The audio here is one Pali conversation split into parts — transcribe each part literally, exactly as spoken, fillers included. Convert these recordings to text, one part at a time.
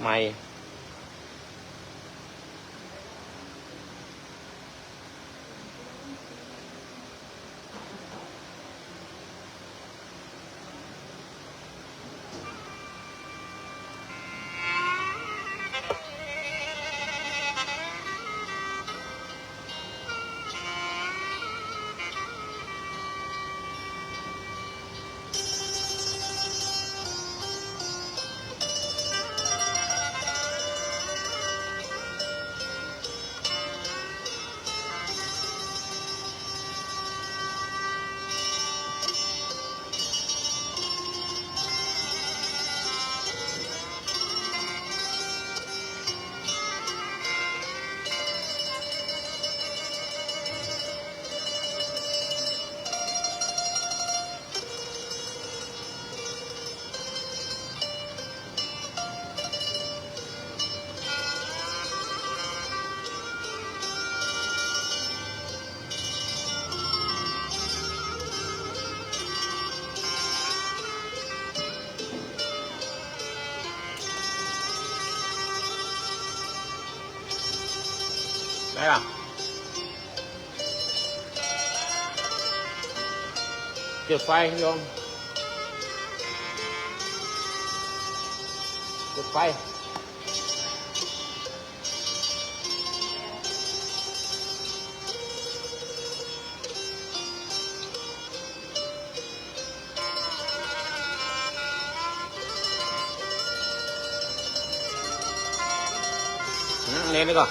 ใหม่ ได้ป่ะ จุดไฟโยม จุดไฟ อืม อันนี้ดีกว่า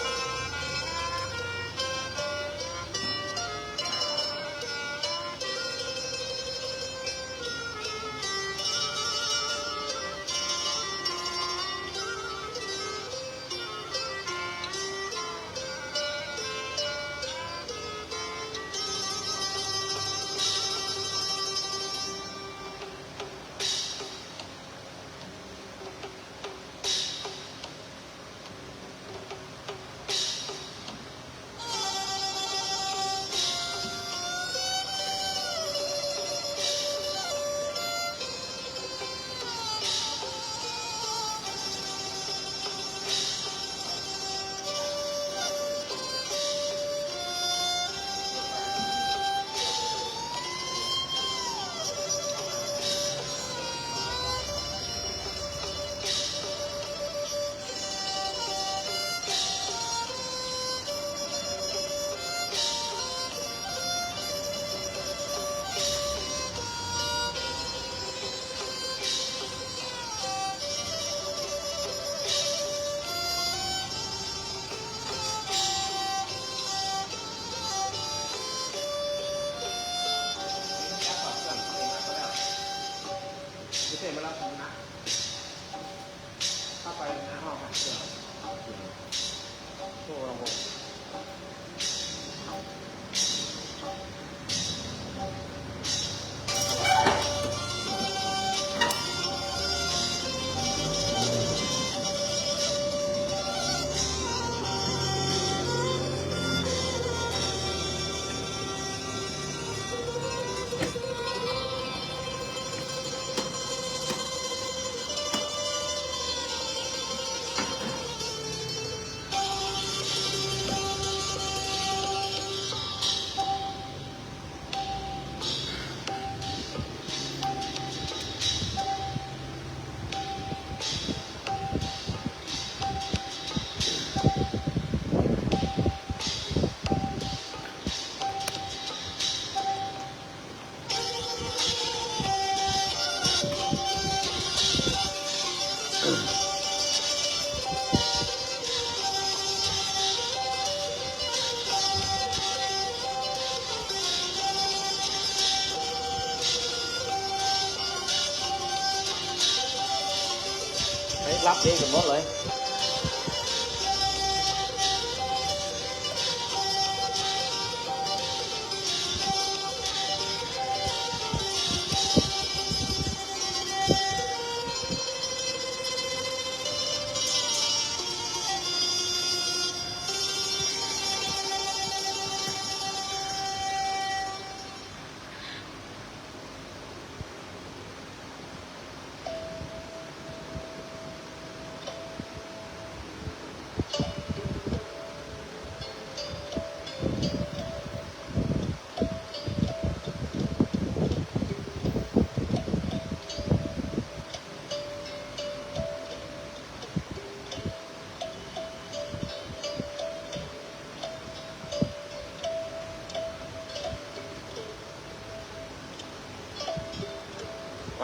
เฮ้ย รับเองกันหมดเลย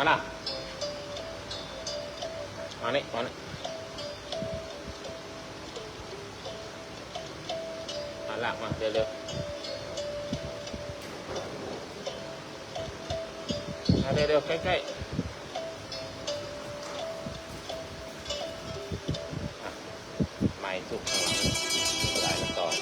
มาล่ะ มานี่ มานี่ มาลากมา เร็วๆ มาเร็วๆ ใกล้ๆ อ่ะ ไมค์สุกข้างหลัง หลายตอน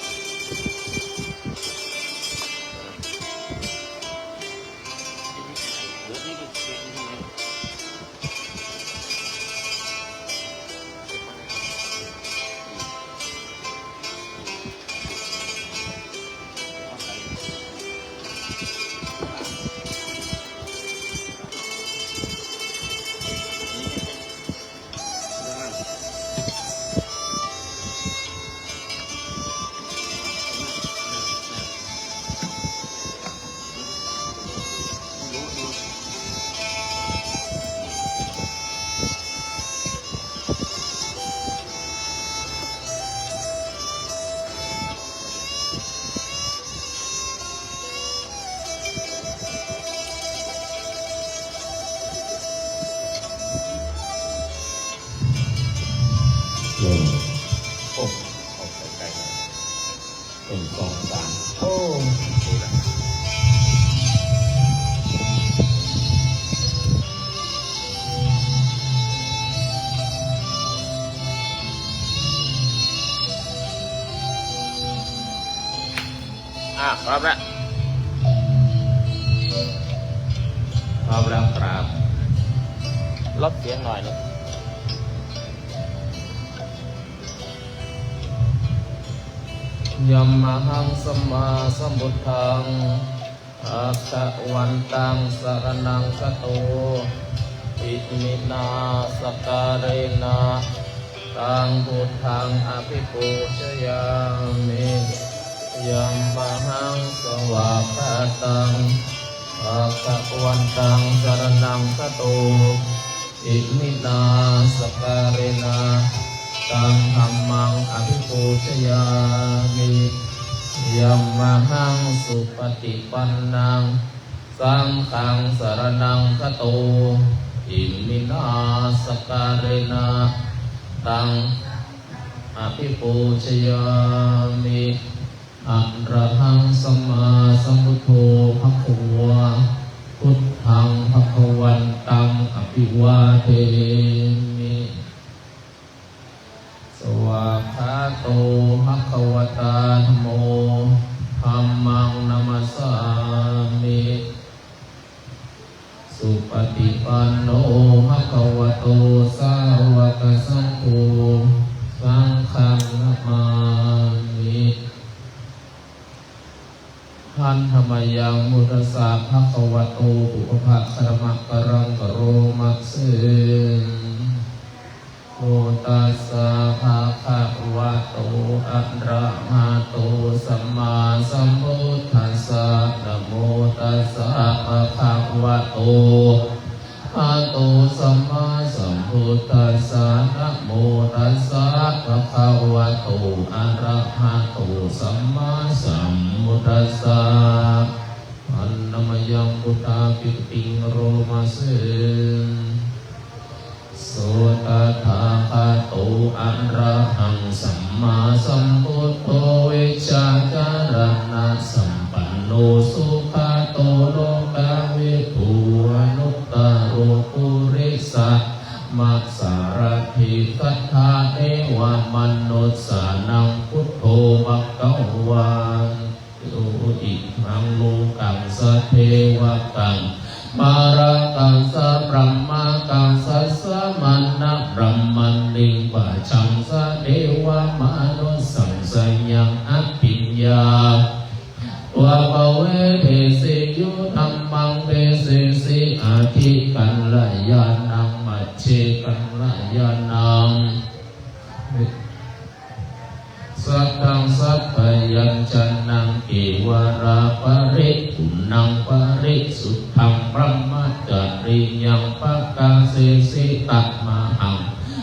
หนึ่ง โอ้ เอาใกล้ๆ หน่อย หนึ่ง สอง สาม โอ้ นี่แหละ อ่ะ พร้อมแล้ว พร้อมแล้วครับ ลดเสียงหน่อยหนึ่ง Yamahaṃ sammāsambuddhaṃ bhagavantaṃ saraṇaṃ gato, iminā sakkārena taṃ buddhaṃ abhipūjayāmi. Yamahaṃ svākkhātaṃ bhagavantaṃ saraṇaṃ gato, iminā sakkārena taṃ dhammaṃ abhipūjayāmi. Yamahaṃ supaṭipannaṃ saṅghaṃ saraṇaṃ gato, iminā sakkārena taṃ abhipūjayāmi. Arahaṃ sammāsambuddho bhagavā, buddhaṃ bhagavantaṃ abhivādemi. Svākkhāto bhagavatā dhammo, dhammaṃ namassāmi. Supaṭipanno bhagavato sāvakasaṅgho, saṅghaṃ namāmi. Handa mayaṃ buddhassa bhagavato pubbabhāganamakāraṃ karoma se. Namo tassa bhagavato arahato sammāsambuddhassa. Namo tassa bhagavato arahato sammāsambuddhassa. Namo tassa bhagavato arahato sammāsambuddhassa. Handa mayaṃ buddhaṃ bhikkhūtiṃ karoma se. So tathāgato arahaṃ sammāsambuddho vijjācaraṇasampanno sugato lokavidū anuttaro purisadammasārathi satthā devamanussānaṃ buddho bhagavā ti. Imaṃ lokaṃ sadevakaṃ mārakaṃ sabrahmakaṃ sassamaṇabrāhmaṇiṃ pajaṃ sadevamanussānaṃ yaṃ abhiññā pavedeseyyuṃ dhammaṃ desesi ādikalyāṇaṃ majjhekalyāṇaṃ satthaṃ sabyañjanaṃ kevalaparipuṇṇaṃ parisuddhaṃ brahmacariyaṃ pakāsesi. Tamahaṃ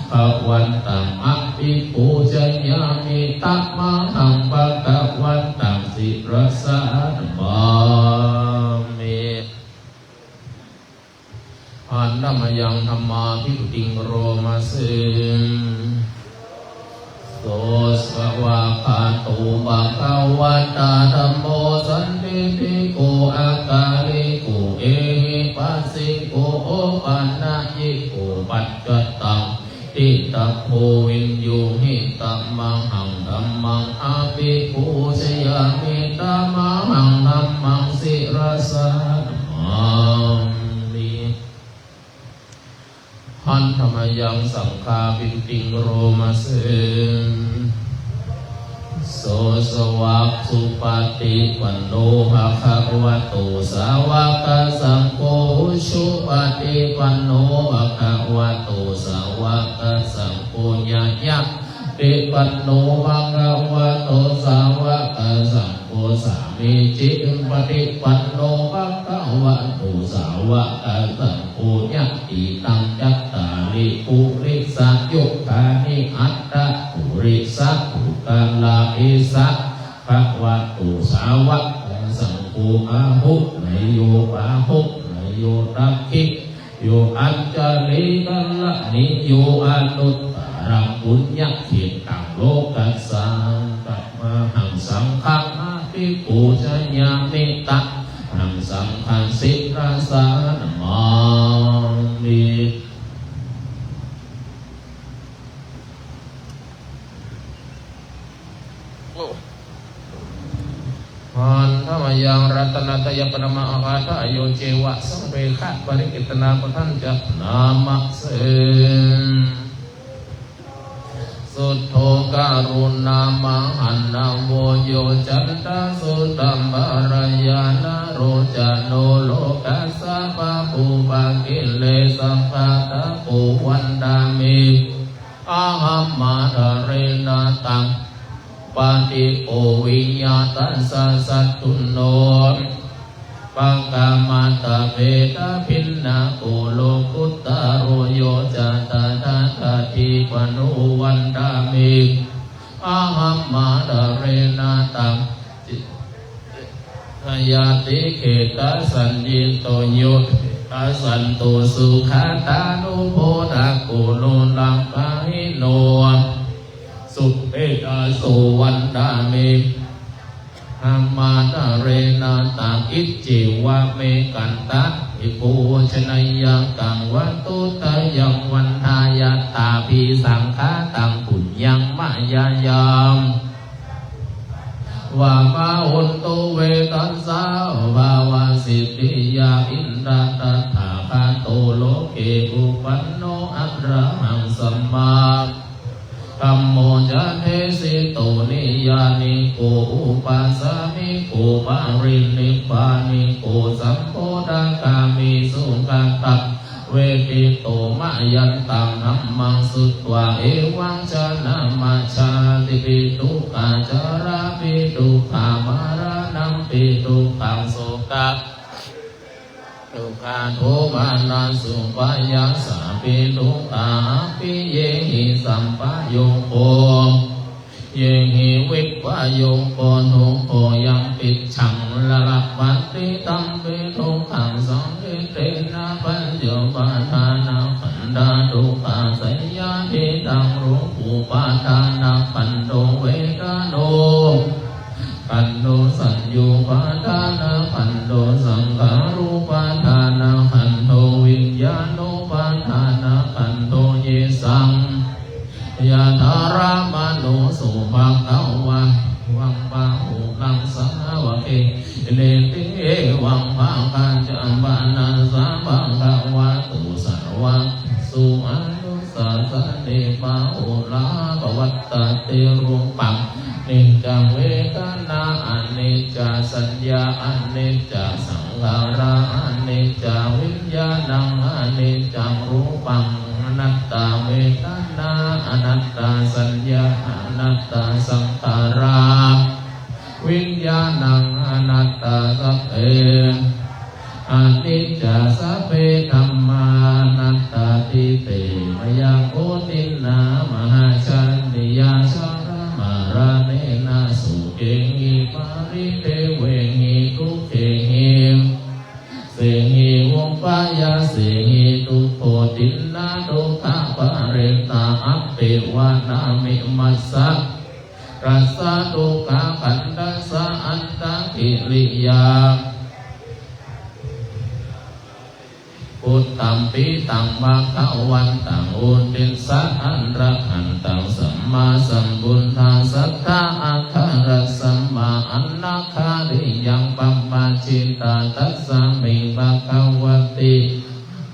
bhagavantaṃ abhipūjayāmi. Tamahaṃ bhagavantaṃ sirasā namāmi. Handa mayaṃ dhammābhigūtiṃ karoma se. So svākkhāto bhagavatā dhammo sandiṭṭhiko akāliko ehipassiko opanayiko paccattaṃ veditabbo viññūhī. Tamahaṃ dhammaṃ abhipūjayāmi, tamahaṃ dhammaṃ sirasā namāmi. Handa mayaṃ saṅghābhigūtiṃ karoma se. So svākkhāto supaṭipanno bhagavato sāvakasaṅgho, ujupaṭipanno bhagavato sāvakasaṅgho, ñāyapaṭipanno bhagavato sāvakasaṅgho, sāmīcipaṭipanno bhagavato sāvakasaṅgho, yadidaṃ cattāri purisayugāni aṭṭha purisapuggalā, esa bhagavato sāvakasaṅgho, āhuneyyo pāhuneyyo dakkhiṇeyyo añjalikaraṇīyo, anuttaraṃ puññakkhettaṃ lokassāti. Tamahaṃ saṅghaṃ abhipūjayāmi, tamahaṃ saṅghaṃ sirasā namāmi. Handa mayaṃ ratanattayappaṇāma āgāthāyo ceva saṃvegaparittattana padañca paṇāma se. Suddho karuṇāmahaṇṇavo yocantaṃ suddhaṃ bhālāya nalocano lokassa pāpūpakilesaghātako vandāmi ahaṃ ādarena taṃ. Paṭipo viya tassa satthuno bhagamatapettabhinnako lokuttaro yoca tathāgatipano vandāmi ahaṃ ādarena taṃ. Ñātiketasaññito yo santo sugatānugodako lokavidū anuttaro puriso vandāmi ahaṃ ādarena taṃ. Iccevamekantāni pūjanīyaṃ taṃ vatthuttayaṃ vandāmi yatthāpi saṅkhātaṃ puññaṃ mayā yaṃ vā ma hontu ve tassānubhāvasiddhiyā indatātathāgato loke uppanno arahaṃ sammā dhammo ca desito niyyāniko upāsamiko parinibbāniko sambodhagāmī sugato vedito. Mayantaṃ dhammaṃ sutvā evaṃ janamajjhātipi dukkhā jarāpi dukkhā maraṇampi dukkhaṃ sokā dukkhā domanassupayassāpi dukkhā appiyehi sampayogo yehi vippayogo dukkho yampicchaṃ na labhati tampi dukkhaṃ. Saṅkhittena pañcupādānakkhandhā dukkhā seyyathidaṃ rūpupādānakkhandho vedanā khandho saññāupādānakkhandho saṅkhārupādānakkhandho viññāṇupādānakkhandho. Yesaṃ yathārāmaṇo so bhagavā evaṃ bahulaṃ sāvake neti evaṃ bhāgā ca panāsā bhagavato sāvakasaṅgho anussāsane bahulā pavattati. Rūpaṃ aniccā vedanā aniccā saññā aniccā saṅkhārā aniccā viññāṇaṃ aniccaṃ rūpaṃ anattā vedanā anattā saññā anattā saṅkhārā viññāṇaṃ anattā sabbe aniccā sabbe dhammā anattāti. Te mayā koṇḍinnā mahāseniyā jaramaraṇena sokehi paridevehi dukkhehi sehi upāyāsehi dukkho Abhivādanasīlissa niccaṃ vuḍḍhāpacāyino, cattāro dhammā vaḍḍhanti atthaladdhakiriyā. Buddhaṃ pītaṃ bhagavantaṃ uddissa arahantaṃ sammāsambuddhaṃ satthā āgatasmā anāgariyaṃ pabbajitā. Tasmiṃ bhagavati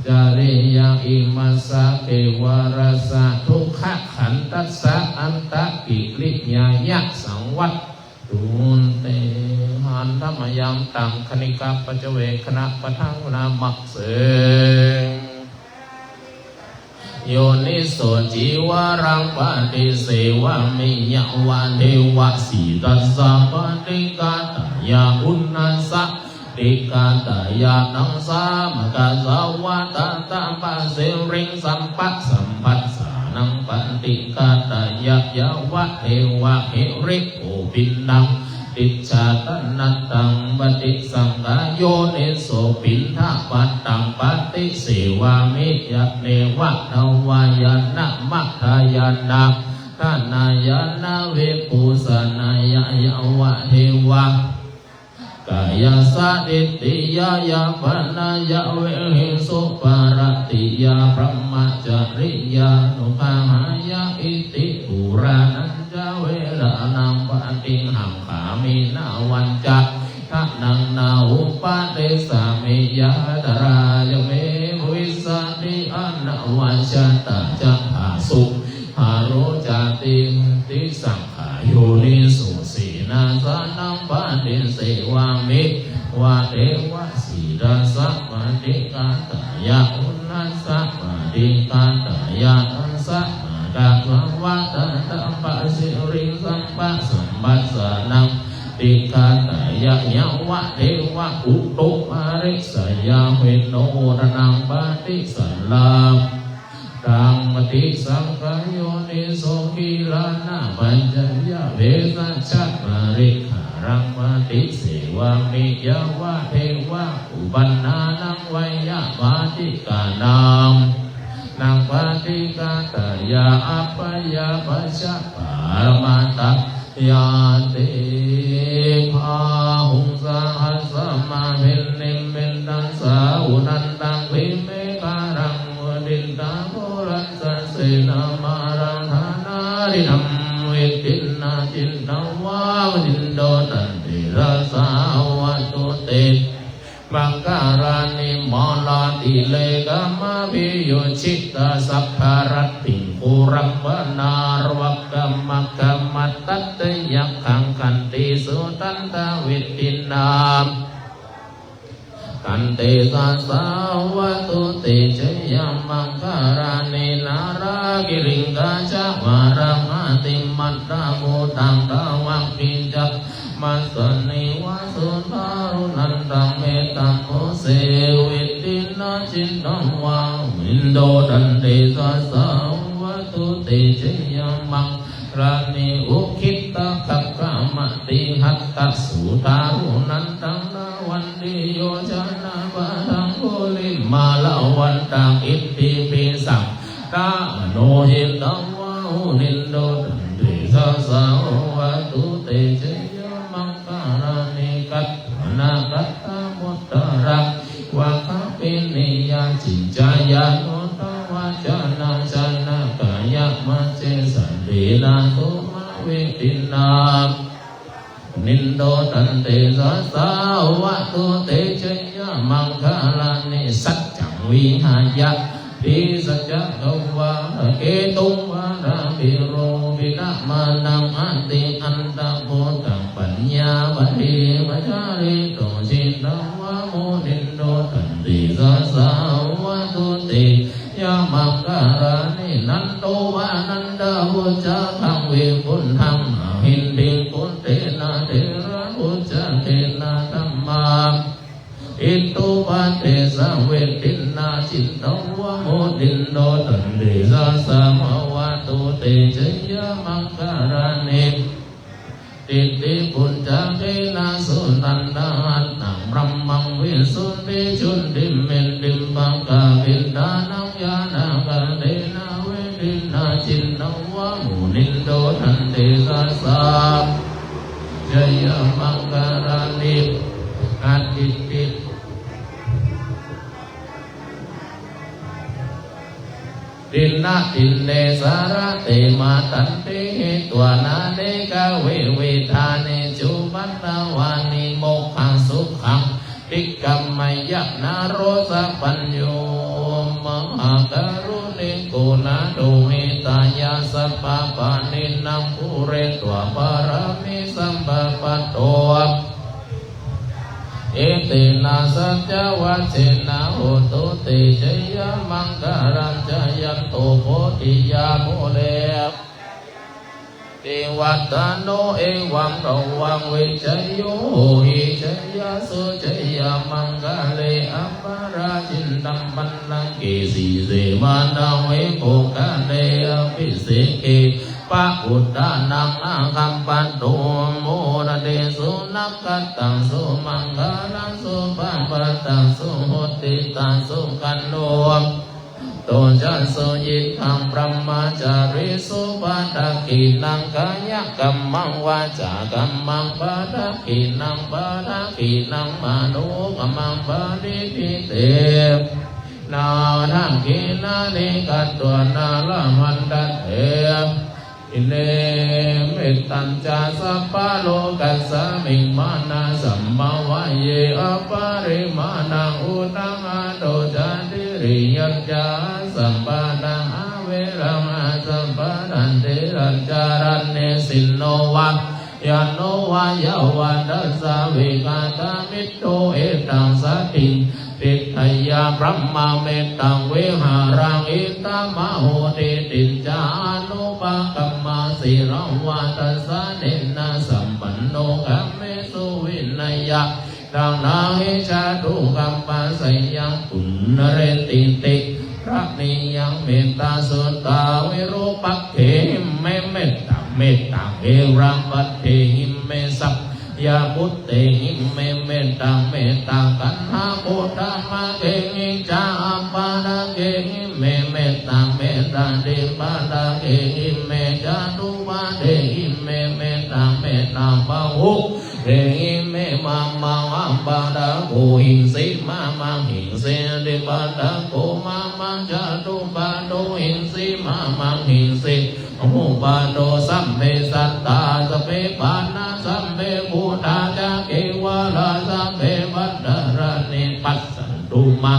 ācariya imassa kevalassa dukkhakhandhassa atthakiriyāya saṃvattun te. Handa mayaṃ taṃ khaṇikapaccavekkhaṇapatthānamase. Yoniso cīvaraṃ paṭisevāmi yāvadeva sītassa paṭighātāya uṇhassa paṭighātāya. Taṃ samaggāya vavatthabhāsiriṃ sabbasamphassānaṃ paṭighātāya yāvadeva hirikopinaṃ ticchadanatthaṃ paṭisaṅkhā. Yoniso piṇḍapātaṃ paṭisevāmi yanneva davāya na madāya na daṇāya na vibhūsanāya yāvadeva kāyassa ṭhitiyā yāpanāya vihiṃsuparatiyā brahmacariyānuggahāya. Iti purāṇañca vedanaṃ paṭihaṅkhāmi navañca vedanaṃ na uppādessāmi yātrā ca me bhavissati anavajjatā ca phāsuvihāro cāti. Paṭisaṅkhā yoniso senāsanaṃ paṭisevāmi yāvadeva sītassa paṭighātāya uṇhassa paṭighātāya. Taṃ samaggāya vavatthabhāsiriṃ sabbasamphassānaṃ paṭighātāya yāvadeva utuparissayavinodanaṃ paṭisallāmhantaṃ paṭisaṅkhā. Yoniso gilānapaccayabhesajja parikkhāraṃ paṭisevāmi yāvadeva uppannānaṃ veyyābādhikānaṃ vāsanaṃ paṭighātāya abyāpajjhaparamatāyāti. Bāhuṃ sahassamabhinimmitasāvudhantaṃ girimekhalaṃ uditaghorasasenamāraṃ dānādidhammavidhinā jitavā munindo taṃ tejasā havatu te maṅgalāni. Mārātirekamabhiyujjhitasabbarattiṃ ghorampanāḷavakamakkhamathaddhayakkhaṃ khantīsudantavidhinā taṃ tejasā havatu te jayamaṅgalāni. Nāḷāgiriṃ gajavaraṃ atimattabhūtaṃ dāvaggica masanīva sudāruṇantaṃ mettambusekavidhinā jitavā munindo taṃ tejasā havatu te jayamaṅgalāni. Ukkhittakhaggamatihatthasudāruṇantaṃ dhāvantiyojanapathaṅgulimālavantaṃ iddhībhisaṅ ṭhāno jitavā munindo taṃ tejasā havatu te jayamaṅgalāni. Katvāna kaṭṭhamudaraṃ iva gabbhinīyā ciñcāya duṭṭhavacanaṃ janakāyamajjhe santena somavidhinā munindo taṃ tejasā havatu te jayamaṅgalāni. Saccaṃ vihāya matisaccakavādaketuṃ vādābhiropitamanaṃ atiandhabhūtaṃ paññāpadīpajalito jitavā munindo taṃ tejasā havatu te jayamaṅgalāni. Nandopanandabhujagaṃ vibudhaṃ mahiddhiṃ puttena therabhujagena damāpayopitamanaṃ iddhūpadesavidhinā jitavā munindo taṃ tejasā bhavatu te jayamaṅgalāni. Diṭṭhibhujagena sudaṭṭhahatthaṃ brahmaṃ visuddhijutimiddhibakābhidhānaṃ ñāṇāgadena vidhinā jitavā Atthi ti. Dinadine sarate matandī hitvānanekavividhāni cupaddavāni mokkhaṃ sukhaṃ adhigameyya naro sapañño. Mahākāruṇiko nātho hitāya sabbapāṇinaṃ pūretvā pāramī sabbā patto etena saccavajjena hotu te jayamaṅgalaṃ. Jayanto bodhiyā mūle sakyānaṃ nandivaḍḍhano evaṃ tvaṃ vijayo hohi jayassu jayamaṅgale aparājitapallaṅke sīse paṭhavipokkhare abhiseke sabbabuddhānaṃ aggappatto pamodati. Sunakkhattaṃ sumaṅgalaṃ supabhātaṃ suhuṭṭhitaṃ sukhaṇo sumuhutto ca suyiṭṭhaṃ brahmacārisu padakkhiṇaṃ kāyakammaṃ vācākammaṃ padakkhiṇaṃ padakkhiṇaṃ manokammaṃ paṇidhī te padakkhiṇāni katvāna labhantatthe padakkhiṇe. Mettañca sabbalokasmiṃ mānasambhāvaye aparimāṇaṃ uddhaṃ adho ca tiriyañca asambādhaṃ averaṃ asapattaṃ. Tiṭṭhañcaraṃ nisinno vā mahāsayano vā yāvatassa vigatamiddho etaṃ satiṃ adhiṭṭheyya brahmametaṃ vihāraṃ idhamāhu. Diṭṭhiñca anupagamma sīlavā dassanena sampanno kāmesu vineyya etaṃ na hi jātu gabbhaseyyaṃ punaretīti. Karaṇīyaṃ mettasuttaṃ virūpakkhehi me mettaṃ mettaṃ erapathehi me sakyāvuttehi me mettaṃ mettaṃ kaṇhakuṭamākehi ca appadakehi me mettaṃ mettaṃ dipadakehi me catupadehi me mettaṃ mettaṃ bahu dehi me mamaṃ. Appādako hiṃsi mamaṃ hiṃsi dipadako mamaṃ catupādo hiṃsi mamaṃ hiṃsi bahupādo sabbe sattā sabbe pāṇā sabbe bhūtā ca kevalā sabbe bhadrani passantu mā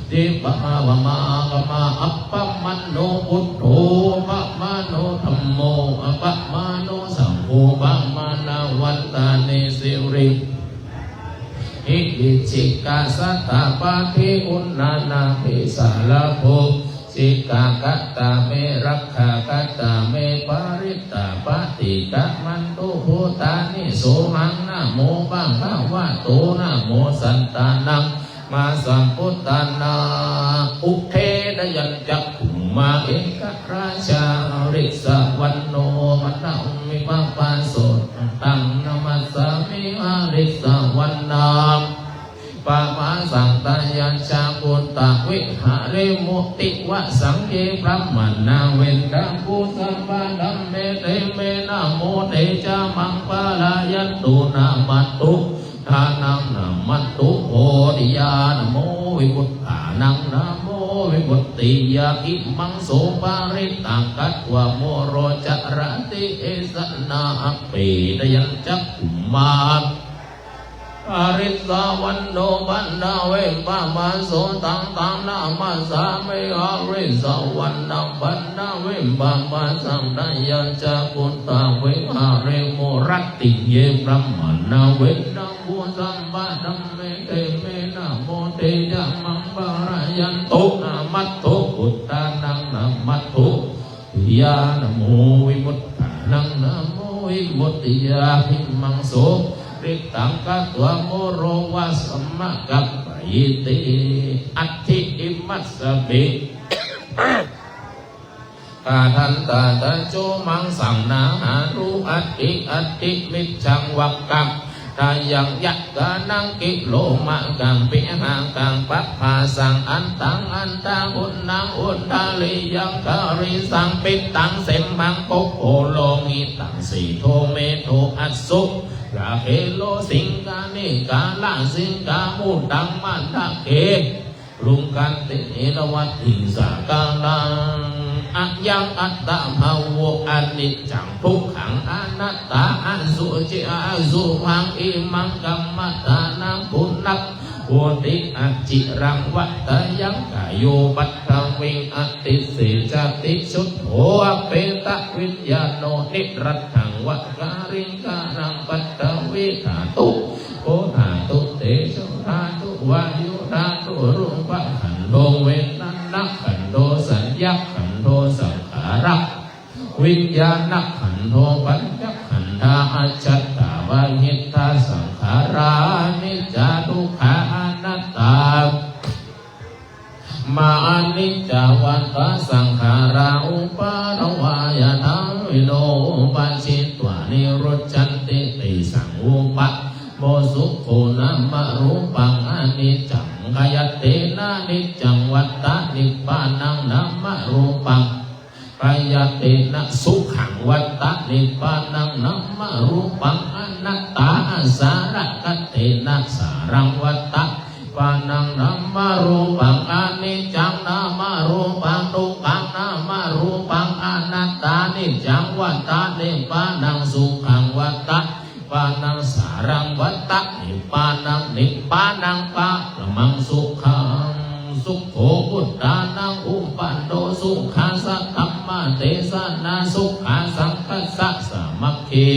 ti bhāvamāgamā. Appamāṇo buddho appamāṇo dhammo appamāṇo saṅgho pamāṇavantāni siri hi vicchikā satapadī uṇṇānābhī sarabū sikkhā katā me rakkhā katā me parittā paṭikkamantu bhūtāni. Sohaṃ namo bhagavato namo sattannaṃ ma sambuddhānaṃ. Udetayañcakkhumā ekarājā harissavaṇṇo paṭhavippabhāso taṃ namassāmi harissavaṇṇaṃ pāvāsaṃ. Tayañca guttā viharemu tiva saṅghe brāhmaṇā vedagu sabbadhamme te me namo te ca maṃ pālayantu. Namatthu buddhānaṃ namatthu bodhiyā namo vimuttānaṃ namo vimuttiyā. Imaṃ so parittaṃ katvā moro carati esanā. Apetayañcakkhumā harissavaṇṇo paṭhavippabhāso taṃ taṃ namassāmi harissavaṇṇaṃ paṭhavippabhāsaṃ. Tayañca guttā viharemu rattiṃ ye brāhmaṇā vedagu sabbadhamme te me namo te ca maṃ pālayantu. Namatthu buddhānaṃ namatthu bodhiyā namo vimuttānaṃ namo vimuttiyā. Imaṃ so parittaṃ katvā moro vāsamakappayīti. Atthi imassapi Kadantā taco maṃ saṇhātu atthi atthi micchaṃ vakkam tayaṃ yakkhānaṃ kilomakam pihakaṃ pabhāsaṃ antaṃ antā guṇaṃ udariyaṃ karīsaṃ pittaṃ semhaṃ pubbu lohitaṃ sedo medo assu Cākelo siṅghāṇi kālasiṅghamuddaṃ matthake luṅganti ilavadisākāraṃ. Ayaṃ attabhāvo aniccaṃ dukkhaṃ anattā asuciṃ asubhaṃ imaṃ kammadānaṃ punaravoti aciraṃ vata yaṃ kāyo paṭhaviṃ adissajjati chuddho appetaviññāṇo niratthaṃva kāliṃ kālaṃ paṭhavī dhātu, āpo dhātu, tejo dhātu, vāyo dhātu, rūpakkhandho, vedanākkhandho, saññākkhandho, saṅkhāraviññāṇakkhandho, pañcakkhandhā ajjhattā bahiddhā saṅkhārā aniccā dukkhā anattā. Mā aniccā vata saṅkhārā uppādavayadhammino uppajjitvā nirujjhanti tesaṃ vūpasamo sukho. Nāmarūpaṃ aniccaṃ khayattena niccaṃ vata nibbānaṃ nāmarūpaṃ khayattena sukhaṃ vata nibbānaṃ nāmarūpaṃ anattā asarakkhattena sāraṃ vata nibbānaṃ nāmarūpaṃ aniccaṃ nāmarūpaṃ dukkhaṃ nāmarūpaṃ anattā niccaṃ vata nibbānaṃ sukhaṃ vata nibbānaṃ sāraṃ vata nibbānaṃ nibbānaṃ paramaṃ sukhaṃ. Sukho buddhānaṃ uppādo sukhā saddhammadesanā sukhā saṅghassa sāmaggī.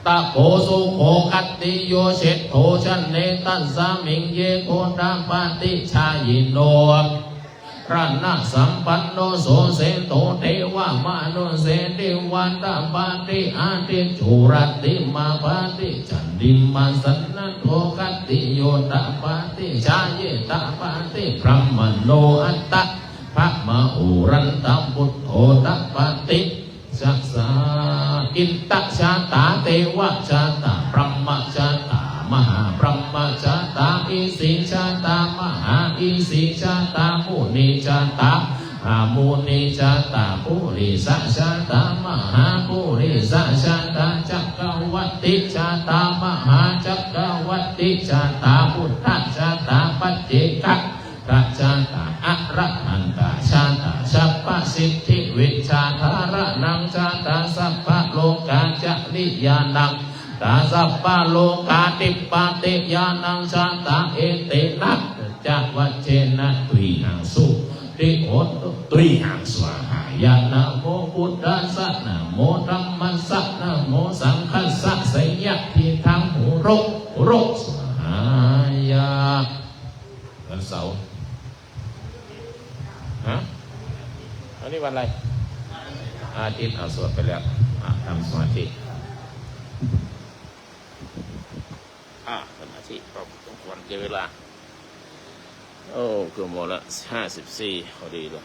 Tapo sukho khattiyo seṭṭho janetasmiṃ ye gotapāti jhāyino raṇasampanno so seṭṭho devamanusse divatapāti ādicco rattimābhāti candimā sannaddho khattiyo tapāti jhāyī tapāti brāhmaṇo attabrahmā uḷāretta buddho tapāti. Sassa indajātā devajātā brahmajātā mahābrahmajātā isijātā mahāisijātā munijātā mahāmunijātā purisajātā mahāpurisajātā cakkavattijātā mahācakkavattijātā buddhajātā pacceka rajātā arahantajātā sabbasiddhivijjādharaṇaṃ jātā sabbalokācariyānaṃ tā sabbalokādhipatiyānaṃ jātā etena saccavajjena tuyhaṃ sotthi hotu tuyhaṃ svāhāya. Namo buddhassa namo dhammassa namo saṅghassa seyyathīdaṃ horo horo svāhāya. วันเสาร์ ฮะ วันนี้วันอะไร อาทิตย์ เอา สวดไปแล้ว อ่ะ ทำสมาธิ อ่ะ สมาธิ ก็สมควรแก่เวลา โอ้ เกือบหมดละ ห้าสิบสี่ พอดีเลย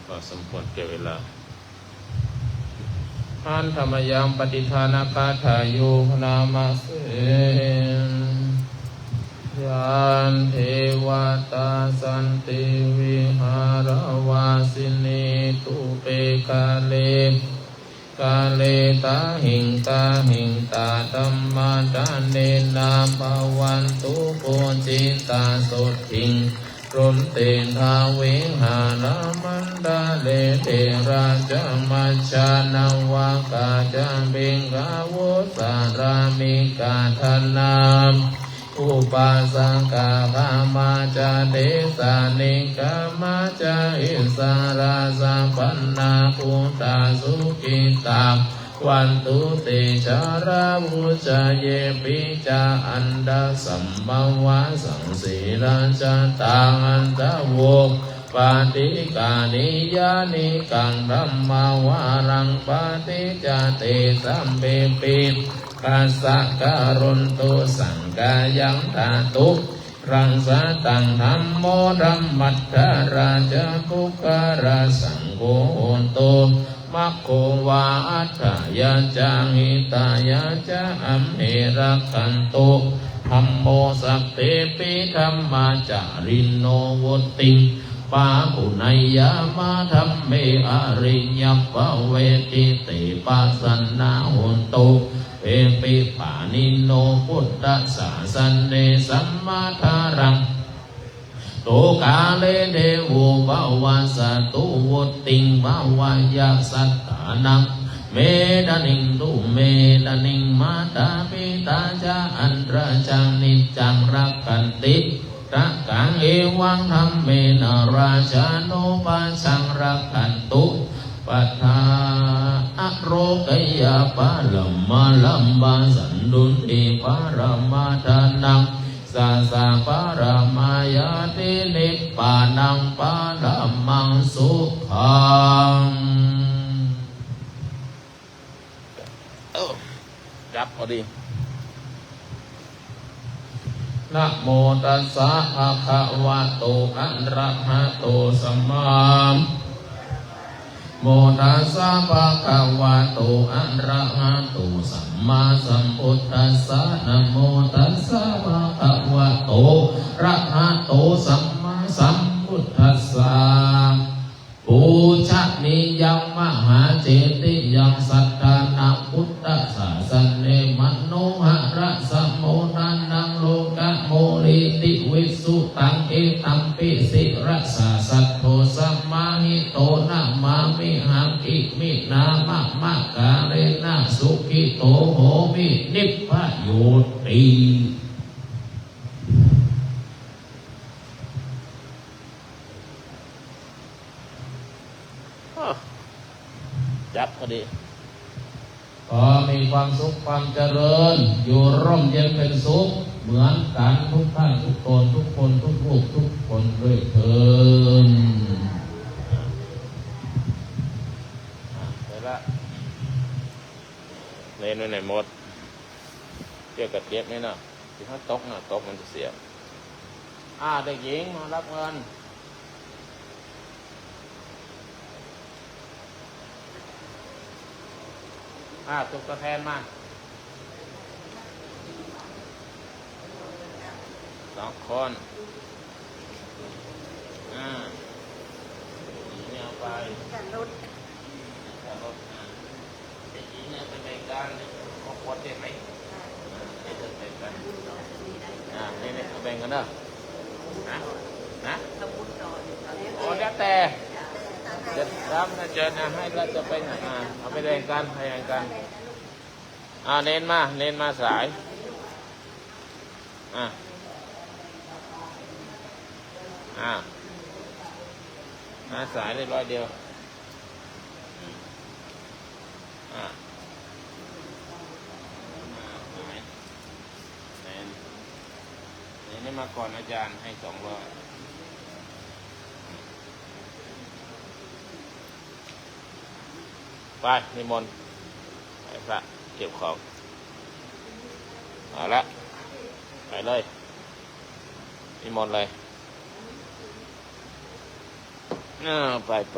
พอสมควรแก่เวลา Handa mayaṃ pattidānagāthāyo bhaṇāma se. Yā devatā santi vihāravāsinī, thūpe ghare ghare tahiṃ tahiṃ tā dhammadānena bhavantu pūjitā, sotthiṃ karontedha vihāramaṇḍale. Therā ca majjhā navakā ca bhikkhavo, sārāmikā dānā upāsakā, gāmā ca desā nekkhamā ca, issarā sappāṇabhūtā sukhitā hontu te. Jalābujā yepi ca antā sammā vā saṃsedajātā, athavopapātikā niyyānikaṃ dhammavaraṃ paṭicca, te sabbepi passa karontu saṅkhayaṃ. Ṭhātu raṃ sataṃ dhammo, dhammaddharā ca puggalā, saṅgho hotu maggo va atthāya ca hitāya ca. Amhe rakkhatu dhammo, sabbepi dhammacārino, vuḍḍhiṃ pāpuṇeyyāma dhamme ariyappavedite, pasannā hontu sabbepi pāṇino buddhasāsane. Sammā dhāraṃ ṭhātu kāle devo pavassatu, vuḍḍhiṃ bhavāya sattānaṃ medaniṃ tu medaniṃ. Mātā pitā ca atrajaṃ niccaṃ rakkhanti puttakaṃ, evaṃ dhammena rājāno pajaṃ rakkhantu sabbadā. Ārogyaparamā lābhā, santuṭṭhi paramaṃ dhanaṃ, yasā paramā ñāti, nibbānaṃ paramaṃ sukhaṃ. จับพอดี Namo tassa bhagavato arahato sammā. Namo tassa bhagavato arahato sammāsambuddhassa. Namo tassa bhagavato arahato sammāsambuddhassa. Pūjanīyaṃ mahācetiyaṃ sattānaṃ buddhasāsane, manoharasaṃ modanaṃ lokamūlīti visuddhaṃ, etampi sirasā saddho samāhito namāmihaṃ. Iminā mama kālena sukhito homi, nibbajo ti. อ้อ จับพอดี ขอมีความสุขความเจริญ อยู่ร่มเย็นเป็นสุข เหมือนกันทุกท่านทุกตนทุกคนทุกรูปทุกคนด้วยเทอญ อ่ะ ไปละ เน้นไว้ไหนหมด เกี่ยวกับเก็บนี่นะ ที่เขาตกนะ ตกมันจะเสีย อ่า เด็กหญิงมารับเงิน อ่า ส่งตัวแทนมา สองคน อ่า นี่เอาไป จัดรถ จัดรถ อ่า เด็กหญิงเนี่ยไปแบ่งกัน ครอบครัวเจ็ดไหม อ่า ให้เธอแบ่งกัน อ่า นี่ๆ เอาแบ่งกันเนอะ นะ นะ ทำบุญต่อ อ๋อ แล้วแต่ จะทำนะ จะนะ ให้เราจะไปไหน อ่า เอาไปแบ่งกัน แบ่งกัน อ่า เน้นมา เน้นมาสาย อ่า อ่า มาสายเรียบร้อยเดียว อ่า อ่า สาย เน้น เน้นนี่มาก่อนอาจารย์ ให้สองร้อย ไป นิมนต์ ไปพระเก็บของ เอาละ ไปเลย นิมนต์เลย อ่า ไป ไป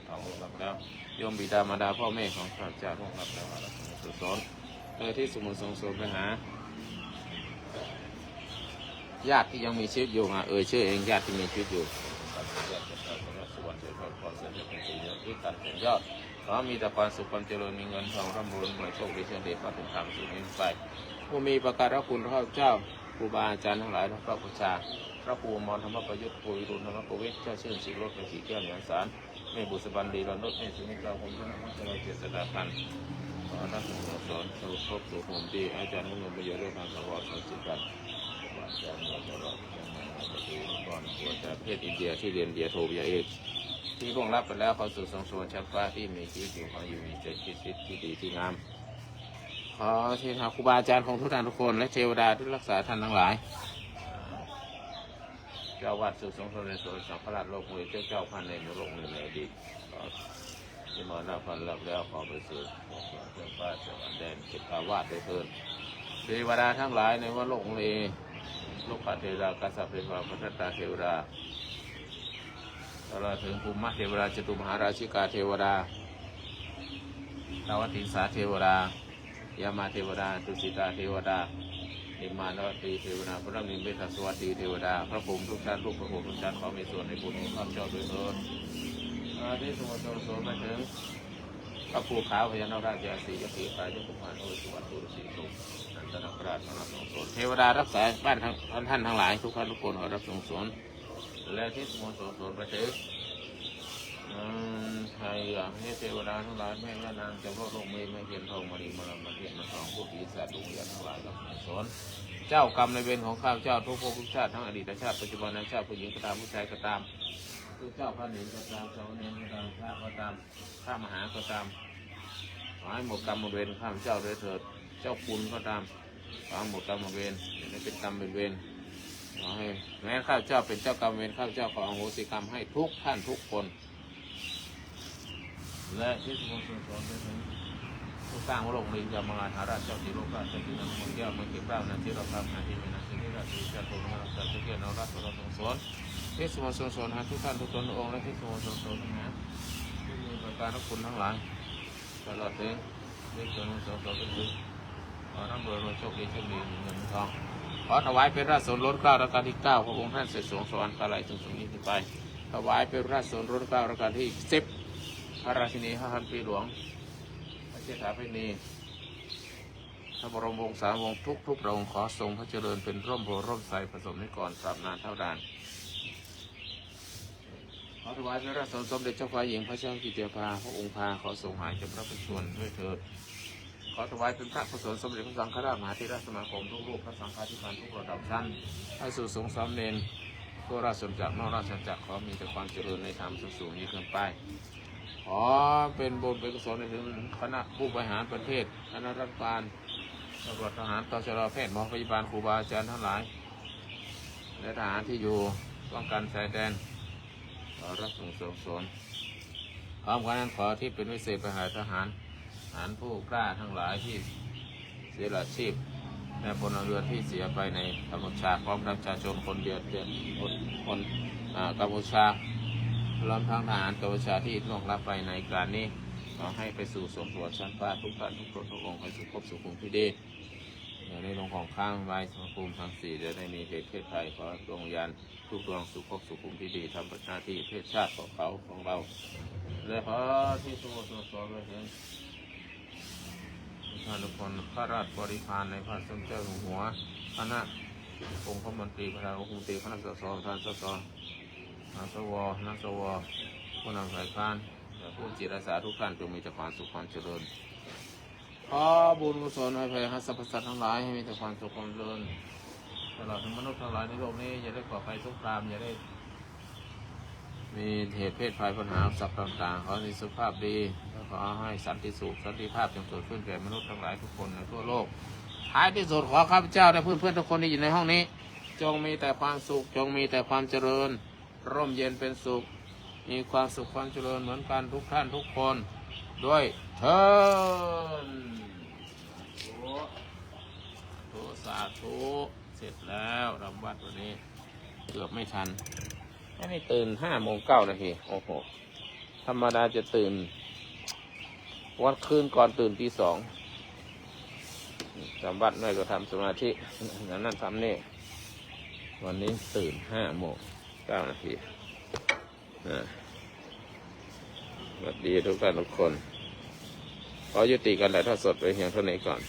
ดทองล่วงลับแล้ว โยมบิดามารดาพ่อแม่ของข้าพเจ้าล่วงลับแล้ว อารักขาสั่งสอน เออ ที่สมุทรสงสารไปหา ญาติที่ยังมีชีวิตอยู่มาเอ่ยชื่อเอง ญาติที่มีชีวิตอยู่ ญาติเจ้าชายสมณสุวรรณ เจ้าชายพรเสน เจ้าชายสุริยะ ที่ตันเป็นยอด ขอมีแต่ความสุขความเจริญ มีเงินทองร่ำรวยรวย โชคดีโชคดี พระถึงคำสุขนี้ไป ผู้มีประการะคุณข้าพเจ้า ครูบาอาจารย์ทั้งหลาย พระพุทธา พระครูอมรธรรมประยุทธ์ ครูวิรุณธรรมประวิทย์ เจ้าชื่นสิริโรจน์ เป็นสีแก้วเหนือสาร แม่บุษบันลีลานุช แม่สุมิตรา พรหมชนะ พรหมชลัย เจษฎาพันธ์ ขอท่านผู้สอนสรุปครบสุขภูมิที่อาจารย์มงคลประโยชน์ด้วยการสังวรสังสิทธิ์กัน อาจารย์หมวดจรด เชียงใหม่ หมวดประตู นครหลวง อาจารย์เพศอินเดีย ที่เรียนปริญญาโท ปริญญาเอก ที่ล่วงลับไปแล้ว เขาสู่สวงสวรรค์ชั้นฟ้า ที่มีชีวิตอยู่ ขออยู่มีใจคิดทิศที่ดีที่งาม ขอเทวาครูบาอาจารย์ของทุกท่านทุกคน และเทวดาที่รักษาท่านทั้งหลาย เจ้าวัดสู่สวงสวรรค์ สมเด็จสังฆราชโลกเวเจ้า เจ้าพันในโลกในอดีต ขอ ที่มรณภาพแล้ว ขอไปสู่สวงสวรรค์เจ้าฟ้าสวรรค์แดนเก็บอาวาสด้วยเถิด เทวดาทั้งหลายในวัดโลกเล โลกเทวดา กัสสปะเทวา พัทตาเทวดา ตลอดถึงภูมิเทวดา จตุมหาราชิกาเทวดา ท้าวติงสาเทวดา ยามาเทวดา ตุสิตาเทวดา นิมมานวัตตีเทวดา พระนิมิตสวัสดีเทวดา พระพรหมทุกชั้น ลูกพระพรหมทุกชั้น ขอมีส่วนในบุญของข้าพเจ้าด้วยเถิด อาทิตย์สวงสวงสวงมาถึง พระภูเขาพญานาคราช ยาสี ยักขี พายกกุมาร พระเวสสุวรรณ ปู่ฤาษี สมนันทนาคราช พระนครสวงสวง เทวดารักษาบ้านทั้งท่านทั้งหลาย ทุกท่านทุกคน ขอรับสวงสวง และทิศสวงสวงสวงไปถึง อืม ใครอยากให้เทวดาทั้งหลาย แม่ย่านางจำพวกโลกมีแม่เทียนทอง มารีมาลามาเทพมาสอง ผู้ปีศาจดวงวิญญาณทั้งหลาย รับสวงสวง เจ้ากรรมนายเวรของข้าพเจ้า ทุกภพทุกชาติ ทั้งอดีตชาติ ปัจจุบันชาติ ผู้หญิงก็ตาม ผู้ชายก็ตาม ทุกเจ้าพระเนรก็ตาม สามเณรก็ตาม พระก็ตาม พระมหาก็ตาม ขอให้หมดกรรมหมดเวรข้าพเจ้าด้วยเถิด เจ้าคุณก็ตาม ขอให้หมดกรรมหมดเวร อย่าได้เป็นกรรมเป็นเวร ขอให้แม้ข้าพเจ้าเป็นเจ้ากรรมเวร ข้าพเจ้าขออโหสิกรรมให้ทุกท่านทุกคน และทิศสวงสวงสวงไปถึงผู้สร้างโลก มียมราช หาราช เจ้าสีโลกราช เจ้าสีนครแก้ว เมืองเก็บเกล้า นางสีดอกคำ หาที่มีนางสีราช สีเจ้าโทนมารักษาเจ้าเกี้ยว นวรัตน์ สรพงศร ทิศสวงสวงสวงหาทุกท่านทุกตนองค์ และทิศสวงสวงสวงหาผู้มีประการคุณทั้งหลาย ตลอดถึงทิศสวงสวงสวงไปถึง ขอร่ำรวยรวยโชคดีโชคดีมีเงินมีทอง ขอถวายเป็นราชสนล้นเกล้ารัชกาลที่เก้า พระองค์ท่านเสด็จสวงสวรรคาลัยถึงสวงนี้ขึ้นไป ถวายเป็นราชสนล้นเกล้ารัชกาลที่สิบ พระราชินีห้าพันปีหลวง พระเชษฐาพระนี พระบรมวงศาวงศ์ทุกทุกพระองค์ ขอทรงพระเจริญเป็นร่มโพธิ์ร่มไทร ประสบนิกรตราบนานเท่านาน ขอถวายเป็นพระสนสมเด็จเจ้าฟ้าหญิงพระเจ้ากิติยาภา พระองค์พา ขอทรงหายจากพระประชวรด้วยเถิด ขอถวายเป็นพระกุศลสมเด็จพระสังฆราชมหาเถรสมาคมทุกรูป พระสังฆาธิการทุกระดับชั้น พระภิกษุสงฆ์สามเณร ทั่วราชอาณาจักรนอกราชอาณาจักร ขอมีแต่ความเจริญในธรรมสูงๆ ยิ่งขึ้นไป ขอเป็นบุญเป็นกุศลในถึงคณะผู้บริหารประเทศ คณะรัฐบาล ตำรวจ ทหาร ตชร แพทย์ หมอ พยาบาล ครูบาอาจารย์ทั้งหลาย และทหารที่อยู่ป้องกันชายแดน ขอรับส่งสวงสวง พร้อมกันนั้นขอที่เป็นพิเศษไปหาทหาร ทหารผู้กล้าทั้งหลายที่เสียชีวิต และพลเรือนที่เสียไปในกัมพูชา พร้อมทั้งประชาชนคนเดียว คน คน อ่า กัมพูชา รวมทั้งทหารกัมพูชาที่ล่วงลับไปในการนี้ ขอให้ไปสู่สวงสวรรค์ชั้นฟ้าทุกท่านทุกคนทุกองค์ ให้สุขภพสุขุมที่ดี อย่าได้ลงของค้างไว้สมภูมิทั้งสี่ จะได้มีเหตุเพศภัย ขอดวงวิญญาณทุกดวงสุขภพสุขุมที่ดี ทำหน้าที่เพศชาติของเขาของเรา และขอที่สวงสวงสวงไปถึง ท่านทุกคน ข้าราชบริพารในพระสมเจ้าอยู่หัว คณะองคมนตรี ประธานองคมนตรี คณะสส ประธานสส สว คณะสว ผู้นำฝ่ายค้าน และผู้จิตอาสาทุกท่านจงมีแต่ความสุขความเจริญ ขอบุญกุศลให้แผ่ให้สรรพสัตว์ทั้งหลายให้มีแต่ความสุขความเจริญ ตลอดถึงมนุษย์ทั้งหลายในโลกนี้ อย่าได้ก่อภัยสงคราม อย่าได้ มีเหตุเพศภัยปัญหาอุปสรรคต่างๆ ขอให้มีสุขภาพดี และขอให้สันติสุข สันติภาพจงเกิดขึ้นแก่มนุษย์ทั้งหลายทุกคนในทั่วโลก ท้ายที่สุดขอข้าพเจ้าและเพื่อนๆทุกคนที่อยู่ในห้องนี้ จงมีแต่ความสุข จงมีแต่ความเจริญ ร่มเย็นเป็นสุข มีความสุขความเจริญเหมือนกันทุกท่านทุกคน ด้วยเทอญ สาธุ สาธุ เสร็จแล้วรำวัดวันนี้ เกือบไม่ทัน อันนี้ตื่นห้าโมงเก้านาที โอ้โห ธรรมดาจะตื่น วันคืนก่อนตื่นตีสอง จำวัดหน่อยก็ทำสมาธิ อย่างนั้นทำนี่ วันนี้ตื่นห้าโมงเก้านาที อ่า สวัสดีทุกท่านทุกคน ขอยุติการถ่ายทอดสดไปเพียงเท่านี้ก่อน